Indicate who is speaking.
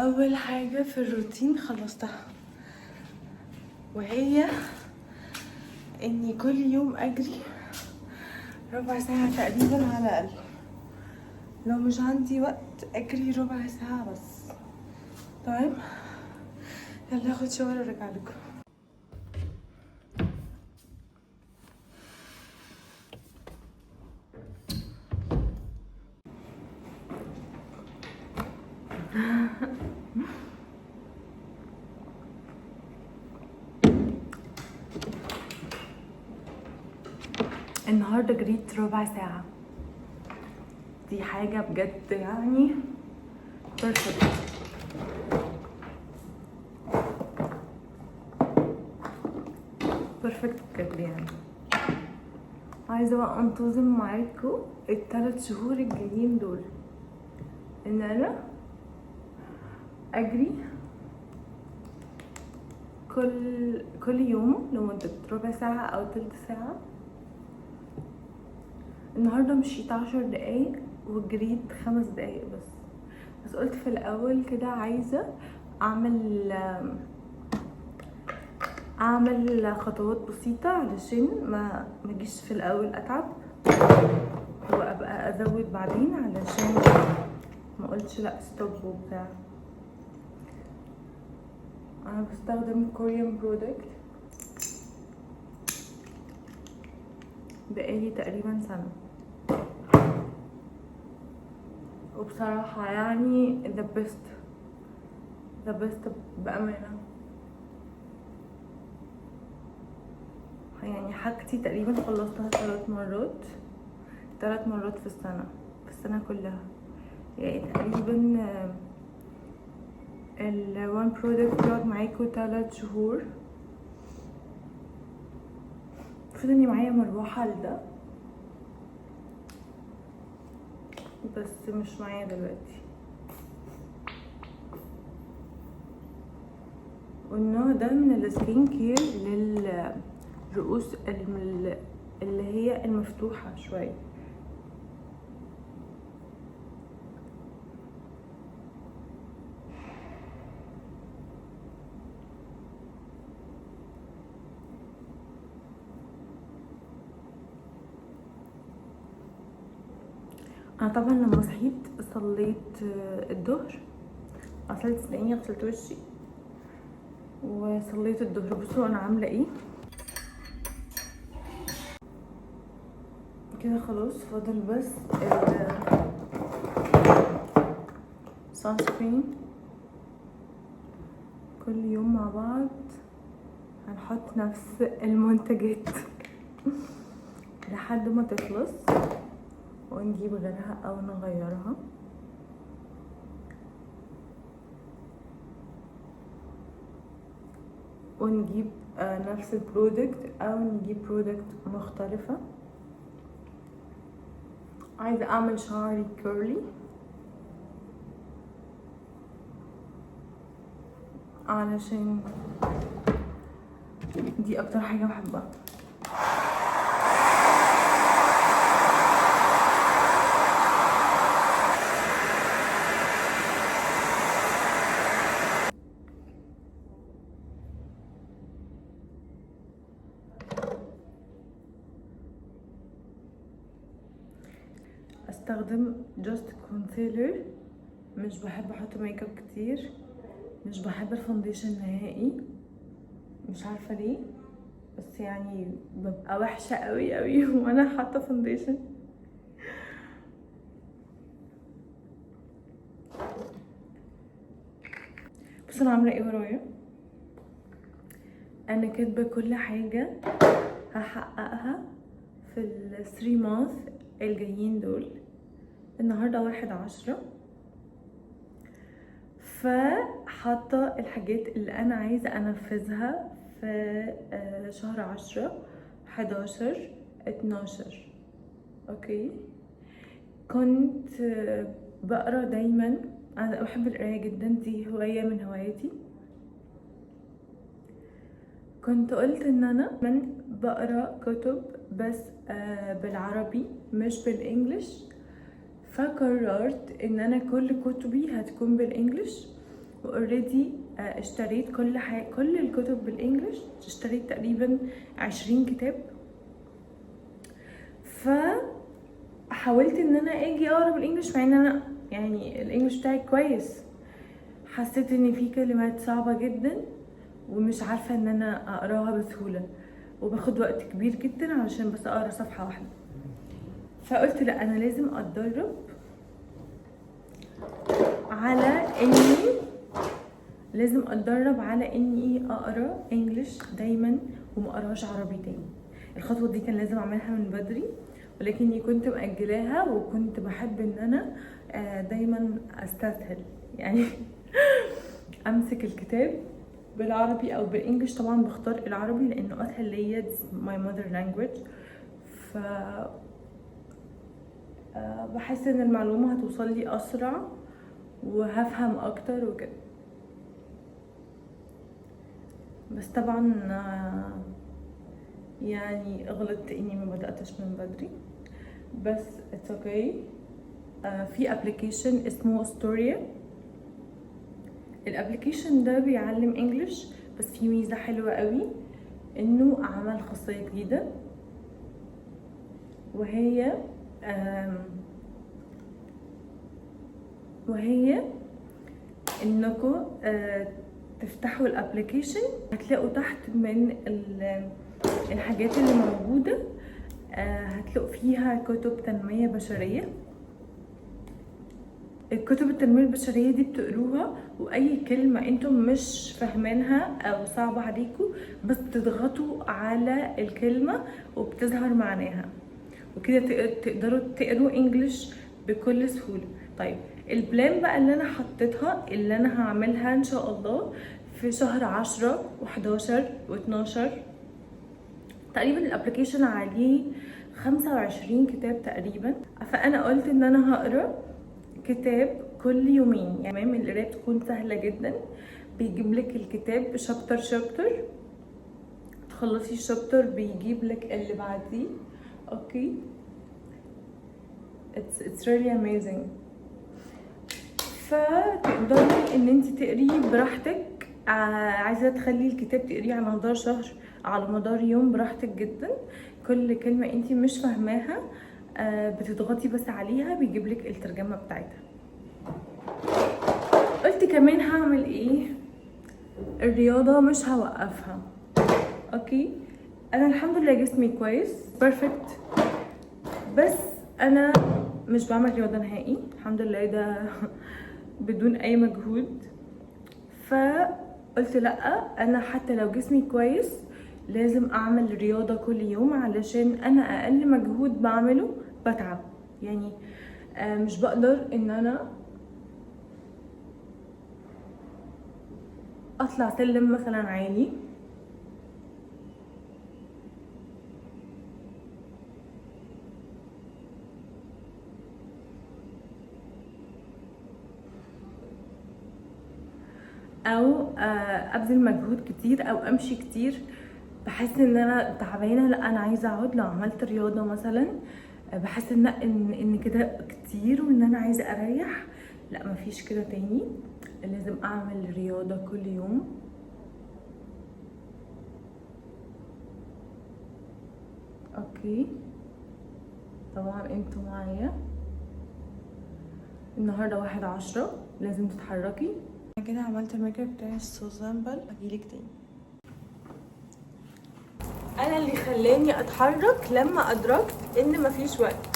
Speaker 1: اول حاجة في الروتين خلصتها، وهي اني كل يوم اجري ربع ساعة تقريبا على الاقل. لو مش عندي وقت اجري ربع ساعة بس. تمام، يلا اخد shower وارجع لكم. النهارده جريت ربع ساعة، دي حاجة بجد يعني perfect. perfect بجد يعني. عايزة بقى انتظم معاكم ال3 شهور الجايين دول ان انا اجري كل يوم لمدة ربع ساعة او تلت ساعة. النهاردة مشيت 10 دقايق وجريت 5 دقايق بس قلت في الاول كده عايزة اعمل خطوات بسيطة علشان ما اجيش في الاول اتعب وابقى ازود بعدين، علشان ما قلتش لا stop وبتاع. انا بستخدم Korean product بقالي تقريبا سنة، وبصراحة يعني the best the best بأمانة. يعني حاجتي تقريبا خلصتها 3 مرات، 3 مرات في السنة، في السنة كلها. يعني تقريبا ال one product بيقعد معاكوا 3 شهور. المفروض اني معايا مروحة لده بس مش معايا دلوقتي. والنوع ده من ال skin care للرؤوس اللي هي المفتوحة شوية. انا طبعا لما صحيت صليت الظهر، غسلت اسناني، غسلت وشي وصليت الظهر. بصوا انا عامله ايه كده. خلاص فاضل بس ال sunscreen. كل يوم مع بعض هنحط نفس المنتجات لحد ما تخلص ونجيب غيرها او نغيرها. ونجيب نفس ال product او نجيب product مختلفة. عايزة اعمل شعري curly علشان دي اكتر حاجة بحبها. استخدم just concealer، مش بحب احط ميك اب كتير، مش بحب ال foundation نهائي، مش عارفه ليه، بس يعني ببقى وحشة قوي قوي وانا حاطه foundation. بس انا عامله ايه ورايا؟ انا كاتبه كل حاجة هحققها في ال 3 month الجايين دول. النهارده 1/10، فحاطه الحاجات اللي انا عايزه انفذها في شهر 10، 11، 12. okay، كنت بقرا دايما، انا بحب القراية جدا، دي هواية من هواياتي. كنت قلت ان انا من بقرا كتب بس بالعربي مش بال English، فقررت ان انا كل كتبي هتكون بال English. و already اشتريت كل حاجه، كل الكتب بال English، اشتريت تقريبا 20 كتاب. ف حاولت ان انا اجي اقرا بال English، مع ان انا يعني ال English بتاعي كويس، حسيت ان في كلمات صعبة جدا ومش عارفة ان انا اقراها بسهولة، وباخد وقت كبير جدا علشان بس اقرا صفحة واحدة. فقلت لا، انا لازم اتدرب على اني لازم اتدرب على اني اقرا English دايما وما اقراش عربي تاني. الخطوة دي كان لازم اعملها من بدري، ولكني كنت مأجلاها، وكنت بحب ان انا دايما استسهل، يعني امسك الكتاب بالعربي او بال English. طبعا بختار العربي لانه اسهل ليا، it's my mother language، ف بحس ان المعلومة هتوصل لي اسرع وهفهم اكتر وكده. بس طبعا يعني غلطت اني ما بدأتش من بدري، بس it's okay. في application اسمه Storia. ال application ده بيعلم English، بس في ميزة حلوة قوي، انه عمل خاصية جديدة، وهي انكم تفتحوا ال application، هتلاقوا تحت من الحاجات اللي موجودة، هتلاقوا فيها كتب تنمية بشرية. الكتب التنمية البشرية دي بتقروها، واي كلمة انتم مش فاهمينها او صعبة عليكم بس بتضغطوا على الكلمة وبتظهر معناها، وكده تقدروا تقروا English بكل سهولة. طيب، ال plan بقى اللي انا حطيتها، اللي انا هعملها ان شاء الله في شهر 10 و11 و12 تقريبا، ال application عليه 25 كتاب تقريبا، فانا قلت ان انا هقرا كتاب كل يومين. يعني تمام، القراية بتكون سهلة جدا، بيجيب لك الكتاب chapter chapter، تخلصي ال chapter بيجيب لك اللي بعديه. okay، it's really amazing. فتقدري ان انت تقري براحتك، عايزه تخلي الكتاب تقريه على مدار شهر، على مدار يوم، براحتك جدا. كل كلمة انت مش فاهماها بتضغطي بس عليها بيجيب لك الترجمة بتاعتها. قلت كمان هعمل ايه؟ الرياضة مش هوقفها. okay، انا الحمد لله جسمي كويس perfect، بس انا مش بعمل رياضة نهائي الحمد لله، ده بدون اي مجهود. فقلت لا، انا حتى لو جسمي كويس لازم اعمل رياضة كل يوم، علشان انا اقل مجهود بعمله بتعب، يعني مش بقدر ان انا اطلع سلم مثلا عالي. او ابذل مجهود كتير او امشي كتير، بحس ان انا تعبانه، لا انا عايزه اقعد. لو عملت رياضة مثلا بحس ان كده كتير وان انا عايزه اريح. لا، مفيش كده تاني، لازم اعمل رياضة كل يوم. okay، طبعا انتوا معايا النهارده 1/10، لازم تتحركي. انا كده عملت الميك اب بتاعي so simple، هجيلك تاني. انا اللي خلاني اتحرك لما ادركت ان مفيش وقت.